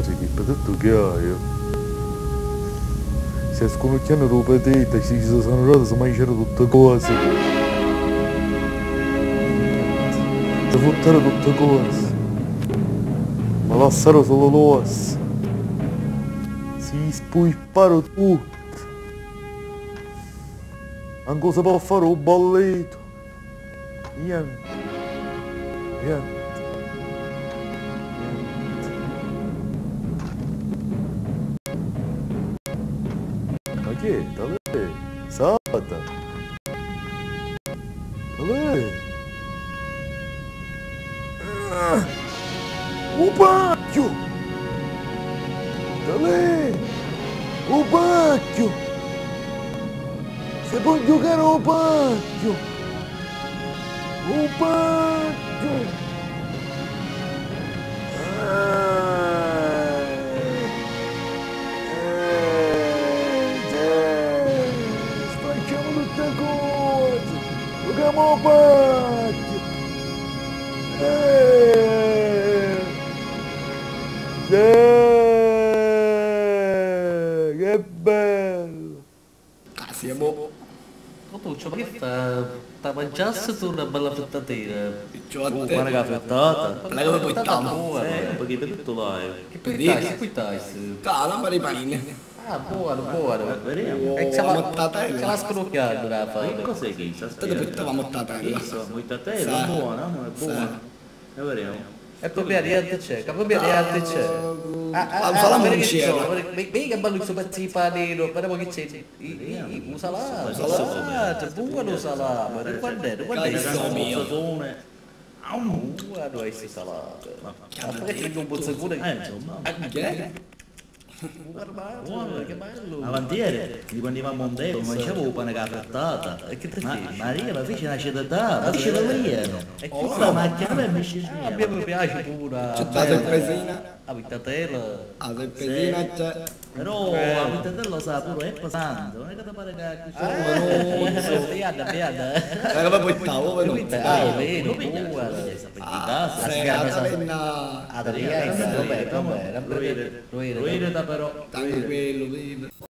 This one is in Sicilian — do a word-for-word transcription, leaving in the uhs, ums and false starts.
Sì, chi petittu chi haiu. Si scunucchiannu dû petittu, si ci si sanurata, si manciaru tutti cosi. Si futtaru tutti cosi. Ma lassaru sulu l'ossa. Si spuiparu tutti. Ancu si pò fari u ballitu. Nienti. Nienti. Nienti. Ma chi è? Talè? Sata? Talè? Ah! U pacchiu! Talè! U pacchiu! Si pò ghiucari ô pacchiu! Ô pacchiu! Ah! Eh, sì, sfacciamu tutti cosi! Ghiucamu ô pacchiu! Eh! Sì! Che bellu! Ah, sì, mo. Cotuccio, ma che fa? T'ha manciassitu na bella frittatera? Picciò a te. Uh, guarda che frittata. Quella che poi frittata buona. Eh, un pochino di tutto l'hai. Che frittasti, frittasti? Ca, la pari panini. Ah, buono, buono. Vediamo. E c'è la, c'è la scrocchiata, la fa. Che cos'è che sa? Te la frittata mortadella. Isso, mortadella, buona, amore, buona. E poi via, niente c'è, che poi via, niente c'è. Ah, ah, ah, vedi che c'è, vedi, vedi che bello sto pezzo di panino, vediamo che c'è. I, i, i, un salame, un salame, buono salame, guarda, guarda il salame. Buono è sto salame. Ma perché c'è un salame? Eh, insomma. Anche? Buono, che bello. Avanti ieri, quando andavamo a Mondello, mangiavo il pane con la frittata. E che te dici? Maria, ma fece una città, ma dice da lì, eh, no? E chi sta macchina per me scendere? A me mi piace pure. C'è la sorpresina. La frittata. La sorpresina c'è. Però la frittata sa pure è pesante, non è che ti pare che... Ah, no, no, no. Piada, piada. Era proprio il tavolo, no? Ah, è vero, buono. Ah, sì, la taverna. Ah, taverna, vabbè, vabbè, vabbè. Ruirita però. Tranquillo, ruirita.